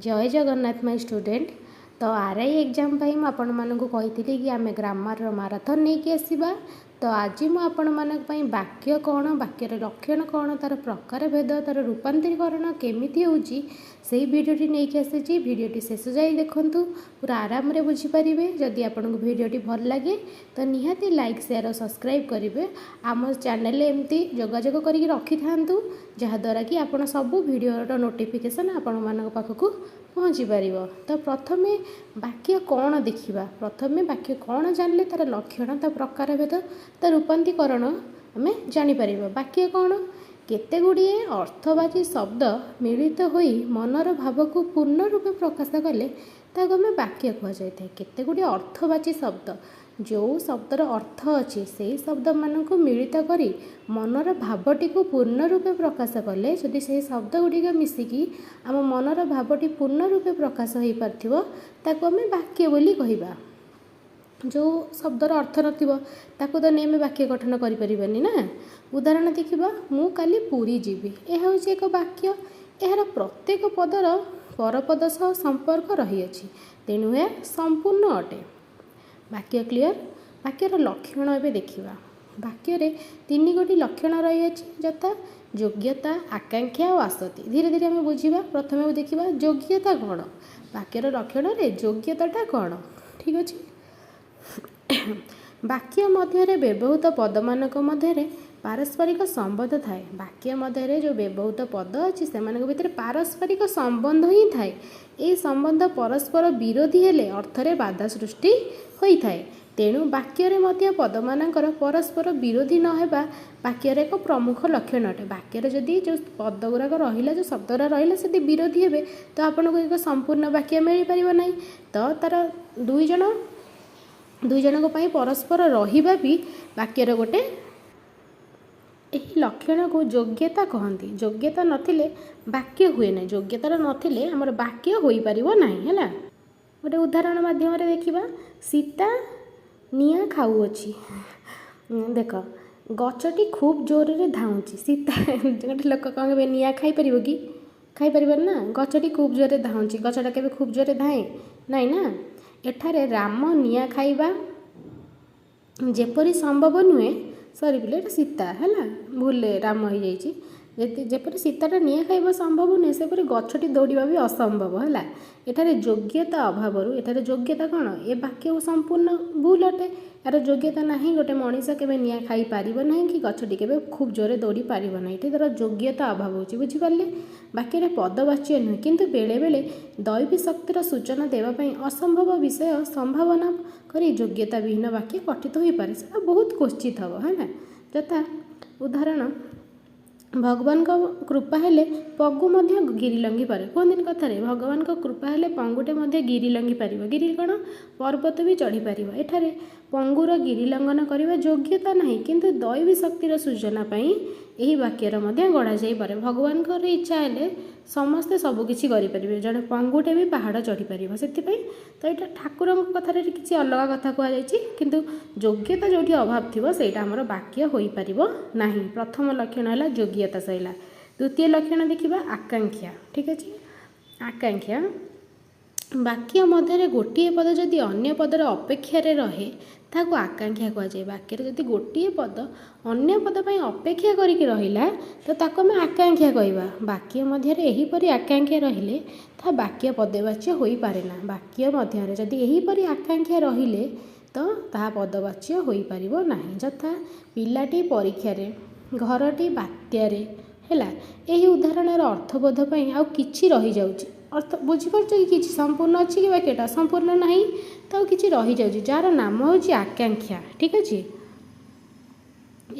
ଜୟ ଜଗନ୍ନାଥ ମାଇ student. ତ ଆର୍ I exam ପାଇଁ ମୁଁ ଆପଣମାନଙ୍କୁ କହିଥିଲି କି ଆମେ ଗ୍ରାମାରର ମାରାଥନ୍ ନେଇକି ଆସିବା। ତ ଆଜି ମୁଁ ଆପଣମାନଙ୍କ ପାଇଁ ବାକ୍ୟ କ'ଣ, ବାକ୍ୟର ଲକ୍ଷଣ କ'ଣ, ତା'ର ପ୍ରକାର ଭେଦ, ତା'ର ରୂପାନ୍ତରୀକରଣ କେମିତି ହେଉଛି, ସେଇ ଭିଡ଼ିଓଟି ନେଇକି ଆସିଛି। ଭିଡ଼ିଓଟି ଶେଷ ଯାଇ ଦେଖନ୍ତୁ, ପୁରା ଆରାମରେ ବୁଝିପାରିବେ। ଯଦି ଆପଣଙ୍କୁ ଭିଡ଼ିଓଟି ଭଲ ଲାଗେ ତ ନିହାତି ଲାଇକ୍, ସେୟାର ଓ ସବସ୍କ୍ରାଇବ୍ କରିବେ। ଆମ ଚ୍ୟାନେଲରେ ଏମିତି ଯୋଗାଯୋଗ କରିକି ରଖିଥାନ୍ତୁ, ଯାହାଦ୍ୱାରା କି ଆପଣ ସବୁ ଭିଡ଼ିଓର ନୋଟିଫିକେସନ୍ ଆପଣମାନଙ୍କ ପାଖକୁ ପହଞ୍ଚି ପାରିବ। ତ ପ୍ରଥମେ ବାକ୍ୟ କ'ଣ ଦେଖିବା। ପ୍ରଥମେ ବାକ୍ୟ କ'ଣ ଜାଣିଲେ ତା'ର ଲକ୍ଷଣ, ତା ପ୍ରକାରଭେଦ, ତା ରୂପାନ୍ତରୀକରଣ ଆମେ ଜାଣିପାରିବା। ବାକ୍ୟ କ'ଣ? କେତେ ଗୁଡ଼ିଏ ଅର୍ଥବାଚୀ ଶବ୍ଦ ମିଳିତ ହୋଇ ମନର ଭାବକୁ ପୂର୍ଣ୍ଣ ରୂପେ ପ୍ରକାଶ କଲେ ତାକୁ ଆମେ ବାକ୍ୟ କୁହାଯାଇଥାଏ। କେତେ ଗୁଡ଼ିଏ ଅର୍ଥବାଚୀ ଶବ୍ଦ, ଯେଉଁ ଶବ୍ଦର ଅର୍ଥ ଅଛି, ସେଇ ଶବ୍ଦମାନଙ୍କୁ ମିଳିତ କରି ମନର ଭାବଟିକୁ ପୂର୍ଣ୍ଣ ରୂପେ ପ୍ରକାଶ କଲେ, ଯଦି ସେହି ଶବ୍ଦ ଗୁଡ଼ିକ ମିଶିକି ଆମ ମନର ଭାବଟି ପୂର୍ଣ୍ଣ ରୂପେ ପ୍ରକାଶ ହୋଇପାରୁଥିବ, ତାକୁ ଆମେ ବାକ୍ୟ ବୋଲି କହିବା। ଯେଉଁ ଶବ୍ଦର ଅର୍ଥ ନଥିବ, ତାକୁ ତ ନେଇ ଆମେ ବାକ୍ୟ ଗଠନ କରିପାରିବାନି ନା। ଉଦାହରଣ ଦେଖିବା, ମୁଁ କାଲି ପୁରୀ ଯିବି। ଏହା ହେଉଛି ଏକ ବାକ୍ୟ। ଏହାର ପ୍ରତ୍ୟେକ ପଦର ପରପଦ ସହ ସମ୍ପର୍କ ରହିଅଛି, ତେଣୁ ଏହା ସମ୍ପୂର୍ଣ୍ଣ ଅଟେ। ବାକ୍ୟ କ୍ଲିଅର? ବାକ୍ୟର ଲକ୍ଷଣ ଏବେ ଦେଖିବା। ବାକ୍ୟରେ ତିନି ଗୋଟି ଲକ୍ଷଣ ରହିଅଛି, ଯଥା ଯୋଗ୍ୟତା, ଆକାଂକ୍ଷା ଓ ଆସକ୍ତି। ଧୀରେ ଧୀରେ ଆମେ ବୁଝିବା। ପ୍ରଥମେ ଦେଖିବା ଯୋଗ୍ୟତା କ'ଣ, ବାକ୍ୟର ଲକ୍ଷଣରେ ଯୋଗ୍ୟତାଟା କ'ଣ। ଠିକ୍ ଅଛି। ବାକ୍ୟ ମଧ୍ୟରେ ବ୍ୟବହୃତ ପଦମାନଙ୍କ ମଧ୍ୟରେ ପାରସ୍ପରିକ ସମ୍ବନ୍ଧ ଥାଏ। ବାକ୍ୟ ମଧ୍ୟରେ ଯେଉଁ ବ୍ୟବହୃତ ପଦ ଅଛି, ସେମାନଙ୍କ ଭିତରେ ପାରସ୍ପରିକ ସମ୍ବନ୍ଧ ହିଁ ଥାଏ। ଏହି ସମ୍ବନ୍ଧ ପରସ୍ପର ବିରୋଧୀ ହେଲେ ଅର୍ଥରେ ବାଧା ସୃଷ୍ଟି ହୋଇଥାଏ। ତେଣୁ ବାକ୍ୟରେ ମଧ୍ୟ ପଦମାନଙ୍କର ପରସ୍ପର ବିରୋଧୀ ନ ହେବା ବାକ୍ୟର ଏକ ପ୍ରମୁଖ ଲକ୍ଷଣ ଅଟେ। ବାକ୍ୟରେ ଯଦି ଯେଉଁ ପଦ ଗୁଡ଼ାକ ରହିଲା, ଯେଉଁ ଶବ୍ଦ ଗୁଡ଼ା ରହିଲା, ସେଠି ବିରୋଧୀ ହେବେ ତ ଆପଣଙ୍କୁ ଏକ ସମ୍ପୂର୍ଣ୍ଣ ବାକ୍ୟ ମିଳିପାରିବ ନାହିଁ। ତ ତା'ର ଦୁଇ ଜଣଙ୍କ ପାଇଁ ପରସ୍ପର ରହିବା ବି ବାକ୍ୟର ଗୋଟେ, ଏହି ଲକ୍ଷଣକୁ ଯୋଗ୍ୟତା କହନ୍ତି। ଯୋଗ୍ୟତା ନଥିଲେ ବାକ୍ୟ ହୁଏ ନାହିଁ। ଯୋଗ୍ୟତାର ନଥିଲେ ଆମର ବାକ୍ୟ ହୋଇପାରିବ ନାହିଁ। ହେଲା, ଗୋଟେ ଉଦାହରଣ ମାଧ୍ୟମରେ ଦେଖିବା। ସୀତା ନିଆଁ ଖାଉଅଛି। ଦେଖ, ଗଛଟି ଖୁବ୍ ଜୋରରେ ଧାଉଁଛି। ସୀତା, ଗୋଟେ ଲୋକ କ'ଣ କେବେ ନିଆଁ ଖାଇପାରିବ କି? ଖାଇପାରିବନି ନା। ଗଛଟି ଖୁବ୍ ଜୋରରେ ଧାଉଁଛି। ଗଛଟା କେବେ ଖୁବ୍ ଜୋରରେ ଧାଏଁ? ନାଇଁ ନା। ଏଠାରେ ରାମ ନିଆଁ ଖାଇବା ଯେପରି ସମ୍ଭବ ନୁହେଁ, ସରି ପିଲେ, ଏଇଟା ସୀତା ହେଲା, ଭୁଲରେ ରାମ ହେଇଯାଇଛି। ଯେପରି ସୀତାଟା ନିଆଁ ଖାଇବା ସମ୍ଭବ ନୁହେଁ, ସେପରି ଗଛଟି ଦୌଡ଼ିବା ବି ଅସମ୍ଭବ ହେଲା। ଏଠାରେ ଯୋଗ୍ୟତା ଅଭାବରୁ, ଏଠାରେ ଯୋଗ୍ୟତା କ'ଣ? ଏ ବାକ୍ୟ ସମ୍ପୂର୍ଣ୍ଣ ଭୁଲ ଅଟେ। ଏହାର ଯୋଗ୍ୟତା ନାହିଁ। ଗୋଟେ ମଣିଷ କେବେ ନିଆଁ ଖାଇପାରିବ ନାହିଁ କି ଗଛଟି କେବେ ଖୁବ୍ ଜୋରରେ ଦୌଡ଼ି ପାରିବ ନାହିଁ। ଏଠି ତା'ର ଯୋଗ୍ୟତା ଅଭାବ ହେଉଛି। ବୁଝିପାରିଲେ? ବାକ୍ୟରେ ପଦବାଚ୍ୟ ନୁହେଁ, କିନ୍ତୁ ବେଳେବେଳେ ଦୈବୀ ଶକ୍ତିର ସୂଚନା ଦେବା ପାଇଁ ଅସମ୍ଭବ ବିଷୟ ସମ୍ଭାବନା କରି ଯୋଗ୍ୟତା ବିହୀନ ବାକ୍ୟ ଗଠିତ ହୋଇପାରେ। ସେଟା ବହୁତ କ୍ୱଚିତ ହେବ ହେଲା। ଯଥା ଉଦାହରଣ, ଭଗବାନଙ୍କ କୃପା ହେଲେ ପଙ୍ଗୁ ମଧ୍ୟ ଗିରି ଲଙ୍ଘି ପାରେ। କୁହନ୍ତିନି କଥାରେ, ଭଗବାନଙ୍କ କୃପା ହେଲେ ପଙ୍ଗୁଟେ ମଧ୍ୟ ଗିରି ଲଙ୍ଘି ପାରିବ। ଗିରି କ'ଣ? ପର୍ବତ ବି ଚଢ଼ିପାରିବ। ଏଠାରେ ପଙ୍ଗୁର ଗିରି ଲଙ୍ଘନ କରିବା ଯୋଗ୍ୟତା ନାହିଁ, କିନ୍ତୁ ଦୈବୀ ଶକ୍ତିର ସୂଚନା ପାଇଁ ଏହି ବାକ୍ୟର ମଧ୍ୟ ଗଢ଼ାଯାଇପାରେ। ଭଗବାନଙ୍କର ଇଚ୍ଛା ହେଲେ ସମସ୍ତେ ସବୁକିଛି କରିପାରିବେ। ଜଣେ ପଙ୍ଗୁଟେ ବି ପାହାଡ଼ ଚଢ଼ିପାରିବ। ସେଥିପାଇଁ ତ ଏଇଟା ଠାକୁରଙ୍କ କଥାରେ କିଛି ଅଲଗା କଥା କୁହାଯାଇଛି, କିନ୍ତୁ ଯୋଗ୍ୟତା ଯେଉଁଠି ଅଭାବ ଥିବ, ସେଇଟା ଆମର ବାକ୍ୟ ହୋଇପାରିବ ନାହିଁ। ପ୍ରଥମ ଲକ୍ଷଣ ହେଲା ଯୋଗ୍ୟତା ସରିଲା। ଦ୍ୱିତୀୟ ଲକ୍ଷଣ ଦେଖିବା, ଆକାଂକ୍ଷା। ଠିକ୍ ଅଛି, ଆକାଂକ୍ଷା। ବାକ୍ୟ ମଧ୍ୟରେ ଗୋଟିଏ ପଦ ଯଦି ଅନ୍ୟ ପଦର ଅପେକ୍ଷାରେ ରହେ, ତାହାକୁ ଆକାଂକ୍ଷା କୁହାଯାଏ। ବାକ୍ୟରେ ଯଦି ଗୋଟିଏ ପଦ ଅନ୍ୟ ପଦ ପାଇଁ ଅପେକ୍ଷା କରିକି ରହିଲା, ତ ତାକୁ ଆମେ ଆକାଂକ୍ଷା କହିବା। ବାକ୍ୟ ମଧ୍ୟରେ ଏହିପରି ଆକାଂକ୍ଷା ରହିଲେ ତାହା ବାକ୍ୟ ପଦବାଚ୍ୟ ହୋଇପାରେ ନା। ବାକ୍ୟ ମଧ୍ୟରେ ଯଦି ଏହିପରି ଆକାଂକ୍ଷା ରହିଲେ ତ ତାହା ପଦବାଚ୍ୟ ହୋଇପାରିବ ନାହିଁ। ଯଥା ପିଲାଟି ପରୀକ୍ଷାରେ, ଘରଟି ବାତ୍ୟାରେ ହେଲା। ଏହି ଉଦାହରଣର ଅର୍ଥବୋଧ ପାଇଁ ଆଉ କିଛି ରହିଯାଉଛି। ଅର୍ଥ ବୁଝିପାରୁଛ କି? କିଛି ସମ୍ପୂର୍ଣ୍ଣ ଅଛି କି? ବାକ୍ୟଟା ସମ୍ପୂର୍ଣ୍ଣ ନାହିଁ ତ, ଆଉ କିଛି ରହିଯାଉଛି, ଯାହାର ନାମ ହେଉଛି ଆକାଂକ୍ଷା। ଠିକ୍ ଅଛି।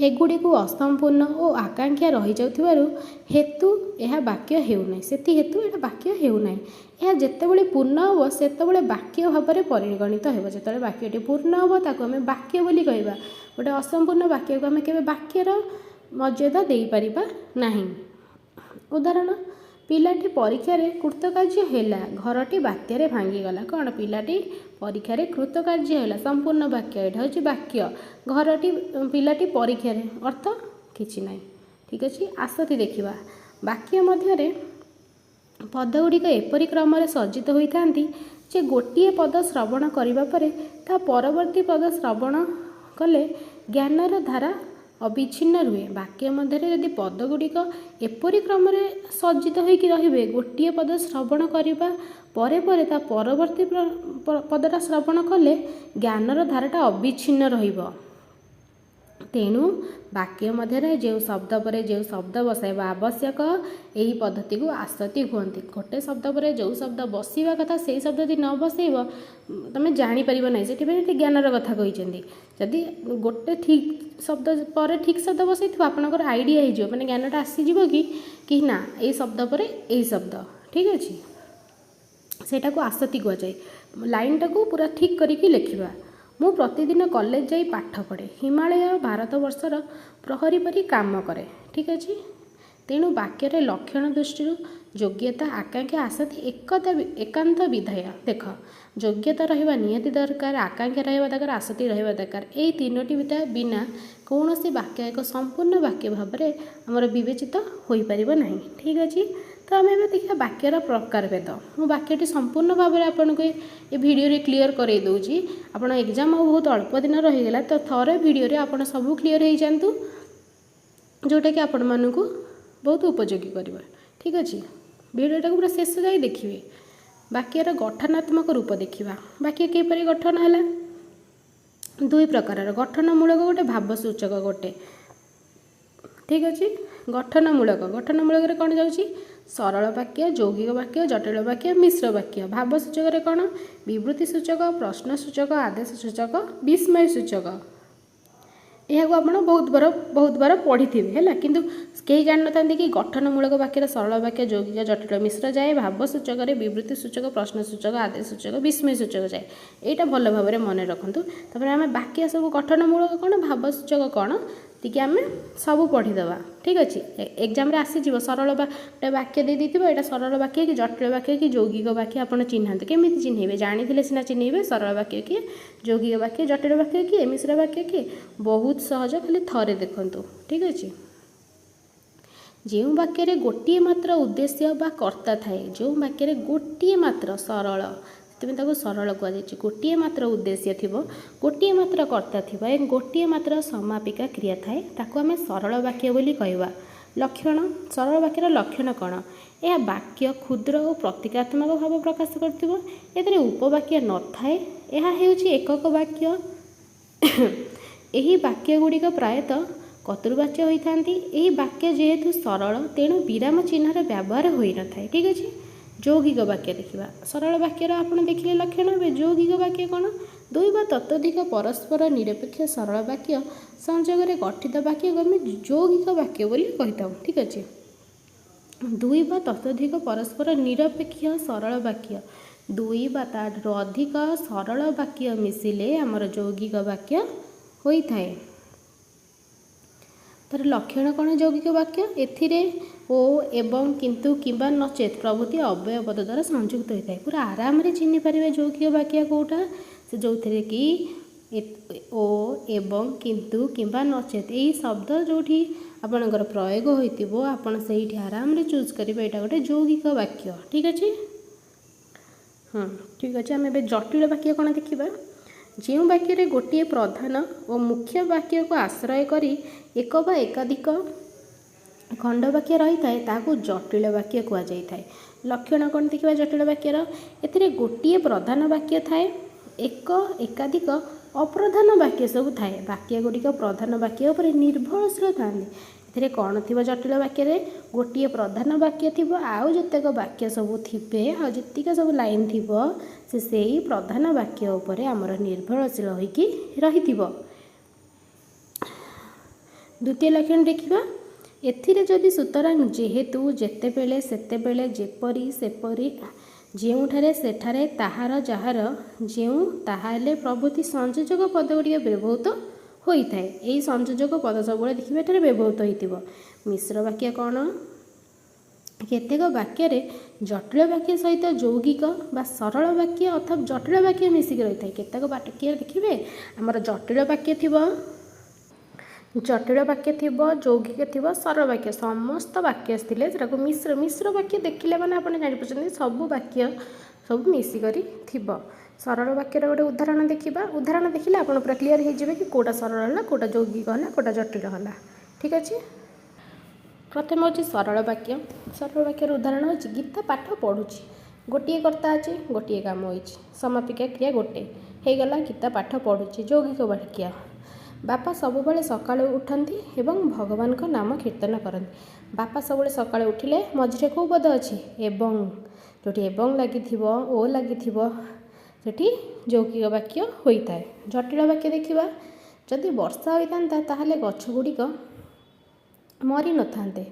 ଏଗୁଡ଼ିକୁ ଅସମ୍ପୂର୍ଣ୍ଣ ଓ ଆକାଂକ୍ଷା ରହିଯାଉଥିବାରୁ ହେତୁ ଏହା ବାକ୍ୟ ହେଉନାହିଁ। ସେଥି ହେତୁ ଏଇଟା ବାକ୍ୟ ହେଉନାହିଁ। ଏହା ଯେତେବେଳେ ପୂର୍ଣ୍ଣ ହେବ, ସେତେବେଳେ ବାକ୍ୟ ଭାବରେ ପରିଗଣିତ ହେବ। ଯେତେବେଳେ ବାକ୍ୟଟି ପୂର୍ଣ୍ଣ ହେବ, ତାକୁ ଆମେ ବାକ୍ୟ ବୋଲି କହିବା। ଗୋଟେ ଅସମ୍ପୂର୍ଣ୍ଣ ବାକ୍ୟକୁ ଆମେ କେବେ ବାକ୍ୟର ମର୍ଯ୍ୟାଦା ଦେଇପାରିବା ନାହିଁ। ଉଦାହରଣ, ପିଲାଟି ପରୀକ୍ଷାରେ କୃତକାର୍ଯ୍ୟ ହେଲା, ଘରଟି ବାତ୍ୟାରେ ଭାଙ୍ଗିଗଲା। କ'ଣ? ପିଲାଟି ପରୀକ୍ଷାରେ କୃତକାର୍ଯ୍ୟ ହେଲା, ସମ୍ପୂର୍ଣ୍ଣ ବାକ୍ୟ। ଏଇଟା ହେଉଛି ବାକ୍ୟ। ଘରଟି, ପିଲାଟି ପରୀକ୍ଷାରେ, ଅର୍ଥ କିଛି ନାହିଁ। ଠିକ୍ ଅଛି, ଆସତି ଦେଖିବା। ବାକ୍ୟ ମଧ୍ୟରେ ପଦଗୁଡ଼ିକ ଏପରି କ୍ରମରେ ସଜ୍ଜିତ ହୋଇଥାନ୍ତି ଯେ ଗୋଟିଏ ପଦ ଶ୍ରବଣ କରିବା ପରେ ତା ପରବର୍ତ୍ତୀ ପଦ ଶ୍ରବଣ କଲେ ଜ୍ଞାନର ଧାରା ଅବିଚ୍ଛିନ୍ନ ରୁହେ। ବାକ୍ୟ ମଧ୍ୟରେ ଯଦି ପଦଗୁଡ଼ିକ ଏପରି କ୍ରମରେ ସଜ୍ଜିତ ହୋଇକି ରହିବେ, ଗୋଟିଏ ପଦ ଶ୍ରବଣ କରିବା ପରେ ପରେ ତା ପରବର୍ତ୍ତୀ ପଦଟା ଶ୍ରବଣ କଲେ ଜ୍ଞାନର ଧାରାଟା ଅବିଚ୍ଛିନ୍ନ ରହିବ। ତେଣୁ ବାକ୍ୟ ମଧ୍ୟରେ ଯେଉଁ ଶବ୍ଦ ପରେ ଯେଉଁ ଶବ୍ଦ ବସାଇବା ଆବଶ୍ୟକ, ଏହି ପଦ୍ଧତିକୁ ଆସତି କୁହନ୍ତି। ଗୋଟେ ଶବ୍ଦ ପରେ ଯେଉଁ ଶବ୍ଦ ବସିବା କଥା, ସେଇ ଶବ୍ଦ ଯଦି ନ ବସେଇବ, ତୁମେ ଜାଣିପାରିବ ନାହିଁ। ସେଥିପାଇଁ ଏଠି ଜ୍ଞାନର କଥା କହିଛନ୍ତି। ଯଦି ଗୋଟେ ଠିକ୍ ଶବ୍ଦ ପରେ ଠିକ୍ ଶବ୍ଦ ବସେଇଥିବ, ଆପଣଙ୍କର ଆଇଡ଼ିଆ ହେଇଯିବ, ମାନେ ଜ୍ଞାନଟା ଆସିଯିବ କି ନା ଏଇ ଶବ୍ଦ ପରେ ଏଇ ଶବ୍ଦ। ଠିକ୍ ଅଛି, ସେଇଟାକୁ ଆସତି କୁହାଯାଏ। ଲାଇନ୍ଟାକୁ ପୁରା ଠିକ୍ କରିକି ଲେଖିବା। ମୁଁ ପ୍ରତିଦିନ କଲେଜ ଯାଇ ପାଠ ପଢ଼େ। ହିମାଳୟ ଭାରତବର୍ଷର ପ୍ରହରୀ ପରି କାମ କରେ। ଠିକ୍ ଅଛି। ତେଣୁ ବାକ୍ୟରେ ଲକ୍ଷଣ ଦୃଷ୍ଟିରୁ ଯୋଗ୍ୟତା, ଆକାଂକ୍ଷା, ଆସତି ଏକତା ଏକାନ୍ତ ବିଧେୟ। ଦେଖ, ଯୋଗ୍ୟତା ରହିବା ନିହାତି ଦରକାର, ଆକାଂକ୍ଷା ରହିବା ଦରକାର, ଆସତି ରହିବା ଦରକାର। ଏଇ ତିନୋଟି ବିନା କୌଣସି ବାକ୍ୟ ଏକ ସମ୍ପୂର୍ଣ୍ଣ ବାକ୍ୟ ଭାବରେ ଆମର ବିବେଚିତ ହୋଇପାରିବ ନାହିଁ। ଠିକ୍ ଅଛି, ତ ଆମେ ଏବେ ଦେଖିବା ବାକ୍ୟର ପ୍ରକାରଭେଦ। ମୁଁ ବାକ୍ୟଟି ସମ୍ପୂର୍ଣ୍ଣ ଭାବରେ ଆପଣଙ୍କୁ ଏ ଭିଡ଼ିଓରେ କ୍ଲିଅର୍ କରାଇ ଦେଉଛି। ଆପଣ ଏକ୍ଜାମ୍ ଆଉ ବହୁତ ଅଳ୍ପ ଦିନ ରହିଗଲା, ତ ଥରେ ଭିଡ଼ିଓରେ ଆପଣ ସବୁ କ୍ଲିଅର୍ ହେଇଯାଆନ୍ତୁ, ଯେଉଁଟାକି ଆପଣମାନଙ୍କୁ ବହୁତ ଉପଯୋଗୀ କରିବ। ଠିକ୍ ଅଛି, ଭିଡ଼ିଓଟାକୁ ପୁରା ଶେଷ ଯାଇ ଦେଖିବେ। ବାକ୍ୟର ଗଠନାତ୍ମକ ରୂପ ଦେଖିବା। ବାକ୍ୟ କିପରି ଗଠନ ହେଲା? ଦୁଇ ପ୍ରକାରର, ଗଠନମୂଳକ ଗୋଟେ, ଭାବସୂଚକ ଗୋଟେ। ଠିକ୍ ଅଛି, ଗଠନମୂଳକ। ଗଠନମୂଳକରେ କ'ଣ ଯାଉଛି? ସରଳ ବାକ୍ୟ, ଯୌଗିକ ବାକ୍ୟ, ଜଟିଳ ବାକ୍ୟ, ମିଶ୍ର ବାକ୍ୟ। ଭାବସୂଚକରେ କ'ଣ? ବିବୃତ୍ତି ସୂଚକ, ପ୍ରଶ୍ନ ସୂଚକ, ଆଦେଶ ସୂଚକ, ବିସ୍ମୟ ସୂଚକ। ଏହାକୁ ଆପଣ ବହୁତ ବାର ପଢ଼ିଥିବେ, ହେଲା, କିନ୍ତୁ କେହି ଜାଣିନଥାନ୍ତି କି ଗଠନମୂଳକ ବାକ୍ୟରେ ସରଳ ବାକ୍ୟ, ଯୌଗିକ, ଜଟିଳ, ମିଶ୍ର ଯାଏ। ଭାବସୂଚକରେ ବିବୃତ୍ତି ସୂଚକ, ପ୍ରଶ୍ନ ସୂଚକ, ଆଦେଶ ସୂଚକ, ବିସ୍ମୟ ସୂଚକ ଯାଏ। ଏଇଟା ଭଲ ଭାବରେ ମନେ ରଖନ୍ତୁ। ତାପରେ ଆମେ ବାକ୍ୟ ସବୁ ଗଠନମୂଳକ କ'ଣ, ଭାବସୂଚକ କ'ଣ, ଟିକେ ଆମେ ସବୁ ପଢ଼ିଦେବା। ଠିକ୍ ଅଛି, ଏକ୍ଜାମ୍ରେ ଆସିଯିବ। ସରଳ ବା ଗୋଟେ ବାକ୍ୟ ଦେଇ ଦେଇଥିବ, ଏଇଟା ସରଳ ବାକ୍ୟ କି ଜଟିଳ ବାକ୍ୟ କି ଯୌଗିକ ବାକ୍ୟ ଆପଣ ଚିହ୍ନାନ୍ତୁ। କେମିତି ଚିହ୍ନେଇବେ? ଜାଣିଥିଲେ ସିନା ଚିହ୍ନେଇବେ। ସରଳ ବାକ୍ୟ କିଏ, ଯୌଗିକ ବାକ୍ୟ, ଜଟିଳ ବାକ୍ୟ କିଏ, ମିଶ୍ର ବାକ୍ୟ କିଏ? ବହୁତ ସହଜ, ଖାଲି ଥରେ ଦେଖନ୍ତୁ। ଠିକ୍ ଅଛି, ଯେଉଁ ବାକ୍ୟରେ ଗୋଟିଏ ମାତ୍ର ଉଦ୍ଦେଶ୍ୟ ବା କର୍ତ୍ତା ଥାଏ, ଯେଉଁ ବାକ୍ୟରେ ଗୋଟିଏ ମାତ୍ର, ସରଳ, ସେଥିପାଇଁ ତାକୁ ସରଳ କୁହାଯାଇଛି। ଗୋଟିଏ ମାତ୍ର ଉଦ୍ଦେଶ୍ୟ ଥିବ, ଗୋଟିଏ ମାତ୍ର କର୍ତ୍ତା ଥିବ ଏବଂ ଗୋଟିଏ ମାତ୍ର ସମାପିକା କ୍ରିୟା ଥାଏ, ତାକୁ ଆମେ ସରଳ ବାକ୍ୟ ବୋଲି କହିବା। ଲକ୍ଷଣ, ସରଳ ବାକ୍ୟର ଲକ୍ଷଣ କ'ଣ? ଏହା ବାକ୍ୟ କ୍ଷୁଦ୍ର ଓ ପ୍ରତୀକାତ୍ମକ ଭାବ ପ୍ରକାଶ କରୁଥିବ। ଏଥିରେ ଉପବାକ୍ୟ ନଥାଏ। ଏହା ହେଉଛି ଏକକ ବାକ୍ୟ। ଏହି ବାକ୍ୟ ଗୁଡ଼ିକ ପ୍ରାୟତଃ କର୍ତ୍ତୃବାଚ୍ୟ ହୋଇଥାନ୍ତି। ଏହି ବାକ୍ୟ ଯେହେତୁ ସରଳ, ତେଣୁ ବିରାମ ଚିହ୍ନର ବ୍ୟବହାର ହୋଇନଥାଏ। ଠିକ୍ ଅଛି, ଯୌଗିକ ବାକ୍ୟ ଦେଖିବା। ସରଳ ବାକ୍ୟର ଆପଣ ଦେଖିଲେ ଲକ୍ଷଣ, ଏବେ ଯୌଗିକ ବାକ୍ୟ କ'ଣ? ଦୁଇ ବା ତତୋଧିକ ପରସ୍ପର ନିରପେକ୍ଷ ସରଳ ବାକ୍ୟ ସଂଯୋଗରେ ଗଠିତ ବାକ୍ୟକୁ ଆମେ ଯୌଗିକ ବାକ୍ୟ ବୋଲି କହିଥାଉ। ଠିକ୍ ଅଛି, ଦୁଇ ବା ତତୋଧିକ ପରସ୍ପର ନିରପେକ୍ଷ ସରଳ ବାକ୍ୟ, ଦୁଇ ବା ତା'ଠାରୁ ଅଧିକ ସରଳ ବାକ୍ୟ ମିଶିଲେ ଆମର ଯୌଗିକ ବାକ୍ୟ ହୋଇଥାଏ। ତାର ଲକ୍ଷଣ କ'ଣ ଯୌଗିକ ବାକ୍ୟ? ଏଥିରେ ଓ, ଏବଂ, କିନ୍ତୁ, କିମ୍ବା, ନଚେତ୍ ପ୍ରଭୃତି ଅବ୍ୟୟ ପଦ ଦ୍ୱାରା ସଂଯୁକ୍ତ ହୋଇଥାଏ। ପୁରା ଆରାମରେ ଚିହ୍ନି ପାରିବେ ଯୌଗିକ ବାକ୍ୟ କେଉଁଟା, ସେ ଯେଉଁଥିରେ କି ଓ, ଏବଂ, କିନ୍ତୁ, କିମ୍ବା, ନଚେତ୍ ଏଇ ଶବ୍ଦ ଯେଉଁଠି ଆପଣଙ୍କର ପ୍ରୟୋଗ ହୋଇଥିବ, ଆପଣ ସେଇଠି ଆରାମରେ ଚୁଜ୍ କରିବେ ଏଇଟା ଗୋଟେ ଯୌଗିକ ବାକ୍ୟ। ଠିକ୍ ଅଛି, ହଁ, ଠିକ୍ ଅଛି। ଆମେ ଏବେ ଜଟିଳ ବାକ୍ୟ କ'ଣ ଦେଖିବା। ଯେଉଁ ବାକ୍ୟରେ ଗୋଟିଏ ପ୍ରଧାନ ଓ ମୁଖ୍ୟ ବାକ୍ୟକୁ ଆଶ୍ରୟ କରି ଏକ ବା ଏକାଧିକ ଖଣ୍ଡ ବାକ୍ୟ ରହିଥାଏ, ତାହାକୁ ଜଟିଳ ବାକ୍ୟ କୁହାଯାଇଥାଏ। ଲକ୍ଷଣ କ'ଣ ଦେଖିବା ଜଟିଳ ବାକ୍ୟର? ଏଥିରେ ଗୋଟିଏ ପ୍ରଧାନ ବାକ୍ୟ ଥାଏ, ଏକ ଏକାଧିକ ଅପ୍ରଧାନ ବାକ୍ୟ ସବୁ ଥାଏ। ବାକ୍ୟ ଗୁଡ଼ିକ ପ୍ରଧାନ ବାକ୍ୟ ଉପରେ ନିର୍ଭରଶୀଳ ଥାନ୍ତି। ଏଥିରେ କ'ଣ ଥିବ ଜଟିଳ ବାକ୍ୟରେ? ଗୋଟିଏ ପ୍ରଧାନ ବାକ୍ୟ ଥିବ, ଆଉ ଯେତେକ ବାକ୍ୟ ସବୁ ଥିବେ, ଆଉ ଯେତିକ ସବୁ ଲାଇନ୍ ଥିବ, ସେ ସେଇ ପ୍ରଧାନ ବାକ୍ୟ ଉପରେ ଆମର ନିର୍ଭରଶୀଳ ହୋଇକି ରହିଥିବ। ଦ୍ୱିତୀୟ ଲକ୍ଷଣ ଦେଖିବା। ଏଥିରେ ଯଦି, ସୁତରାଂ, ଯେହେତୁ, ଯେତେବେଳେ, ସେତେବେଳେ, ଯେପରି, ସେପରି, ଯେଉଁଠାରେ, ସେଠାରେ, ତାହାର, ଯାହାର, ଯେଉଁ, ତାହାହେଲେ ପ୍ରଭୃତି ସଂଯୋଜକ ପଦ ଗୁଡ଼ିକ ବ୍ୟବହୃତ ହୋଇଥାଏ। ଏହି ସଂଯୋଜକ ପଦ ସବୁବେଳେ ଦେଖିବେ ଏଠାରେ ବ୍ୟବହୃତ ହୋଇଥିବ। ମିଶ୍ର ବାକ୍ୟ କ'ଣ? କେତେକ ବାକ୍ୟରେ ଜଟିଳ ବାକ୍ୟ ସହିତ ଯୌଗିକ ବା ସରଳ ବାକ୍ୟ ଅଥବା ଜଟିଳ ବାକ୍ୟ ମିଶିକି ରହିଥାଏ। କେତେକ ବାକ୍ୟରେ ଦେଖିବେ ଆମର ଜଟିଳ ବାକ୍ୟ ଥିବ, ଜଟିଳ ବାକ୍ୟ ଥିବ, ଯୌଗିକ ଥିବ, ସରଳ ବାକ୍ୟ, ସମସ୍ତ ବାକ୍ୟ ଥିଲେ ସେଟାକୁ ମିଶ୍ର। ମିଶ୍ର ବାକ୍ୟ ଦେଖିଲେ ମାନେ ଆପଣ ଜାଣିପାରୁଛନ୍ତି ସବୁ ବାକ୍ୟ ସବୁ ମିଶିକରି ଥିବ। ସରଳ ବାକ୍ୟର ଗୋଟେ ଉଦାହରଣ ଦେଖିବା। ଉଦାହରଣ ଦେଖିଲେ ଆପଣ ପୁରା କ୍ଲିଅର୍ ହେଇଯିବେ କି କେଉଁଟା ସରଳ ହେଲା, କେଉଁଟା ଯୌଗିକ ହେଲା, କେଉଁଟା ଜଟିଳ ହେଲା। ଠିକ୍ ଅଛି। ପ୍ରଥମେ ହେଉଛି ସରଳ ବାକ୍ୟ। ସରଳ ବାକ୍ୟର ଉଦାହରଣ ହେଉଛି ଗୀତା ପାଠ ପଢ଼ୁଛି। ଗୋଟିଏ କର୍ତ୍ତା ଅଛି, ଗୋଟିଏ କାମ ହୋଇଛି, ସମାପିକା କ୍ରିୟା ଗୋଟେ ହେଇଗଲା, ଗୀତା ପାଠ ପଢ଼ୁଛି। ଯୌଗିକ ବାକ୍ୟ, ବାପା ସବୁବେଳେ ସକାଳୁ ଉଠନ୍ତି ଏବଂ ଭଗବାନଙ୍କ ନାମ କୀର୍ତ୍ତନ କରନ୍ତି। ବାପା ସବୁବେଳେ ସକାଳୁ ଉଠିଲେ, ମଝିରେ କେଉଁ ପଦ ଅଛି? ଏବଂ। ଯେଉଁଠି ଏବଂ ଲାଗିଥିବ ଓ ଲାଗିଥିବ ସେଠି ଯୌଗିକ ବାକ୍ୟ ହୋଇଥାଏ। ଜଟିଳ ବାକ୍ୟ ଦେଖିବା। ଯଦି ବର୍ଷା ହୋଇଥାନ୍ତା ତାହେଲେ ଗଛ ଗୁଡ଼ିକ ମରିନଥାନ୍ତେ।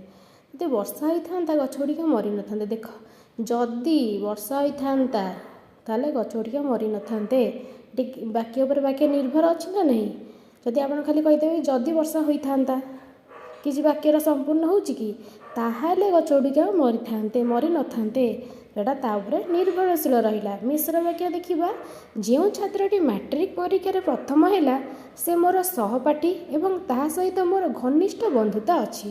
ଯଦି ବର୍ଷା ହୋଇଥାନ୍ତା ଗଛ ଗୁଡ଼ିକ ମରିନଥାନ୍ତେ। ଦେଖ, ଯଦି ବର୍ଷା ହୋଇଥାନ୍ତା ତାହେଲେ ଗଛ ଗୁଡ଼ିକ ମରିନଥାନ୍ତେ। ଏଠି ବାକ୍ୟ ଉପରେ ବାକ୍ୟ ନିର୍ଭର ଅଛି ନା ନାହିଁ? ଯଦି ଆପଣ ଖାଲି କହିଦେବେ ଯଦି ବର୍ଷା ହୋଇଥାନ୍ତା, କିଛି ବାକ୍ୟର ସମ୍ପୂର୍ଣ୍ଣ ହେଉଛି କି? ତାହେଲେ ଗଛ ଗୁଡ଼ିକ ମରିଥାନ୍ତେ, ମରିନଥାନ୍ତେ, ସେଇଟା ତା ଉପରେ ନିର୍ଭରଶୀଳ ରହିଲା। ମିଶ୍ର ବାକ୍ୟ ଦେଖିବା। ଯେଉଁ ଛାତ୍ରଟି ମାଟ୍ରିକ ପରୀକ୍ଷାରେ ପ୍ରଥମ ହେଲା ସେ ମୋର ସହପାଠୀ ଏବଂ ତାହା ସହିତ ମୋର ଘନିଷ୍ଠ ବନ୍ଧୁତା ଅଛି।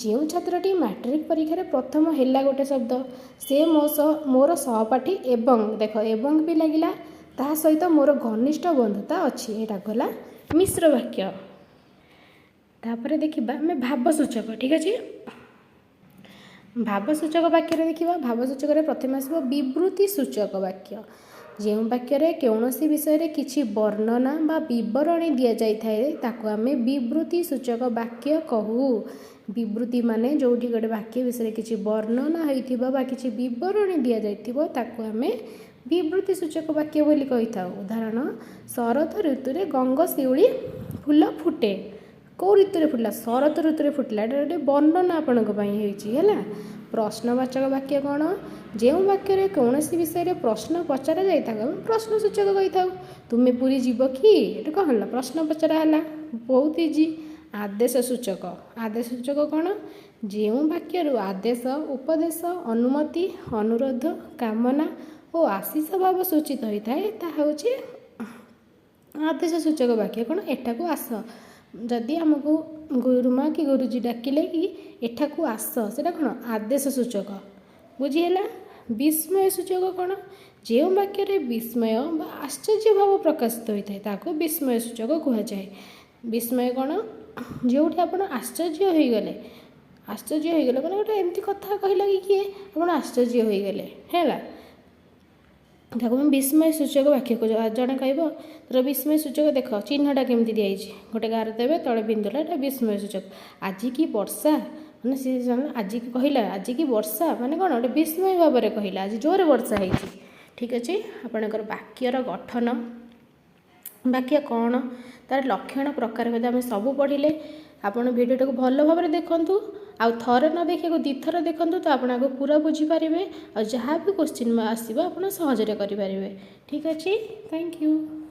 ଯେଉଁ ଛାତ୍ରଟି ମାଟ୍ରିକ ପରୀକ୍ଷାରେ ପ୍ରଥମ ହେଲା ଗୋଟେ ଶବ୍ଦ, ସେ ମୋ ସହ ମୋର ସହପାଠୀ ଏବଂ, ଦେଖ ଏବଂ ବି ଲାଗିଲା, ତାହା ସହିତ ମୋର ଘନିଷ୍ଠ ବନ୍ଧୁତା ଅଛି। ଏଇଟା ଗଲା ମିଶ୍ର ବାକ୍ୟ। ତାପରେ ଦେଖିବା ଆମେ ଭାବସୂଚକ। ଠିକ୍ ଅଛି। ଭାବସୂଚକ ବାକ୍ୟରେ ଦେଖିବା। ଭାବସୂଚକରେ ପ୍ରଥମେ ଆସିବ ବିବୃତି ସୂଚକ ବାକ୍ୟ। ଯେଉଁ ବାକ୍ୟରେ କୌଣସି ବିଷୟରେ କିଛି ବର୍ଣ୍ଣନା ବା ବିବରଣୀ ଦିଆଯାଇଥାଏ ତାକୁ ଆମେ ବିବୃତି ସୂଚକ ବାକ୍ୟ କହୁ। ବିବୃତି ମାନେ ଯେଉଁଠି ଗୋଟେ ବାକ୍ୟ ବିଷୟରେ କିଛି ବର୍ଣ୍ଣନା ହୋଇଥିବ ବା କିଛି ବିବରଣୀ ଦିଆଯାଇଥିବ ତାକୁ ଆମେ ବିବୃତି ସୂଚକ ବାକ୍ୟ ବୋଲି କହିଥାଉ। ଉଦାହରଣ, ଶରତ ଋତୁରେ ଗଙ୍ଗଶିଉଳି ଫୁଲ ଫୁଟେ। କେଉଁ ଋତୁରେ ଫୁଟିଲା? ଶରତ ଋତୁରେ ଫୁଟିଲା। ଏଇଟା ଗୋଟେ ବର୍ଣ୍ଣନା ଆପଣଙ୍କ ପାଇଁ ହେଇଛି। ହେଲା। ପ୍ରଶ୍ନବାଚକ ବାକ୍ୟ କ'ଣ? ଯେଉଁ ବାକ୍ୟରେ କୌଣସି ବିଷୟରେ ପ୍ରଶ୍ନ ପଚରା ଯାଏ ତାକୁ ଆମେ ପ୍ରଶ୍ନ ସୂଚକ କହିଥାଉ। ତୁମେ ପୁରୀ ଯିବ କି? ଏଇଟା କ'ଣ ହେଲା? ପ୍ରଶ୍ନ ପଚରା ହେଲା। ବହୁତ ଇଜି। ଆଦେଶ ସୂଚକ। ଆଦେଶ ସୂଚକ କ'ଣ? ଯେଉଁ ବାକ୍ୟରୁ ଆଦେଶ, ଉପଦେଶ, ଅନୁମତି, ଅନୁରୋଧ, କାମନା ଓ ଆଶିଷ ଭାବ ସୂଚିତ ହୋଇଥାଏ ତାହା ହେଉଛି ଆଦେଶ ସୂଚକ ବାକ୍ୟ। କ'ଣ? ଏଠାକୁ ଆସ। ଯଦି ଆମକୁ ଗୁରୁମା କି ଗୁରୁଜୀ ଡାକିଲେ କି ଏଠାକୁ ଆସ, ସେଇଟା କ'ଣ? ଆଦେଶ ସୂଚକ। ବୁଝିହେଲା? ବିସ୍ମୟ ସୂଚକ କ'ଣ? ଯେଉଁ ବାକ୍ୟରେ ବିସ୍ମୟ ବା ଆଶ୍ଚର୍ଯ୍ୟ ଭାବ ପ୍ରକାଶିତ ହୋଇଥାଏ ତାକୁ ବିସ୍ମୟ ସୂଚକ କୁହାଯାଏ। ବିସ୍ମୟ କ'ଣ? ଯେଉଁଠି ଆପଣ ଆଶ୍ଚର୍ଯ୍ୟ ହୋଇଗଲେ। ଆଶ୍ଚର୍ଯ୍ୟ ହୋଇଗଲେ ମାନେ ଗୋଟେ ଏମିତି କଥା କହିଲା କି କିଏ, ଆପଣ ଆଶ୍ଚର୍ଯ୍ୟ ହୋଇଗଲେ। ହେଲା, ତାକୁ ଆମେ ବିସ୍ମୟ ସୂଚକ ବାକ୍ୟ କହୁଛୁ। ଜଣେ କହିବ ତୋର ବିସ୍ମୟ ସୂଚକ ଦେଖ ଚିହ୍ନଟା କେମିତି ଦିଆଯାଇଛି, ଗୋଟେ ଗାର ଦେବେ ତଳେ ବିନ୍ଦୁ, ଏଇଟା ବିସ୍ମୟ ସୂଚକ। ଆଜି କି ବର୍ଷା, ମାନେ ସେ ଆଜି କହିଲା ଆଜି କି ବର୍ଷା, ମାନେ କ'ଣ ଗୋଟେ ବିସ୍ମୟ ଭାବରେ କହିଲା ଆଜି ଜୋରେ ବର୍ଷା ହେଇଛି। ଠିକ୍ ଅଛି। ଆପଣଙ୍କର ବାକ୍ୟର ଗଠନ, ବାକ୍ୟ କ'ଣ, ତା'ର ଲକ୍ଷଣ, ପ୍ରକାରଭେଦ ଆମେ ସବୁ ପଢ଼ିଲେ। ଆପଣ ଭିଡ଼ିଓଟାକୁ ଭଲ ଭାବରେ ଦେଖନ୍ତୁ, ଆଉ ଥରେ ନ ଦେଖିବାକୁ ଦୁଇଥର ଦେଖନ୍ତୁ, ତ ଆପଣ ଆଗ ପୁରା ବୁଝିପାରିବେ ଆଉ ଯାହା ବି କୋଶ୍ଚିନ୍ ଆସିବ ଆପଣ ସହଜରେ କରିପାରିବେ। ଠିକ୍ ଅଛି। Thank you.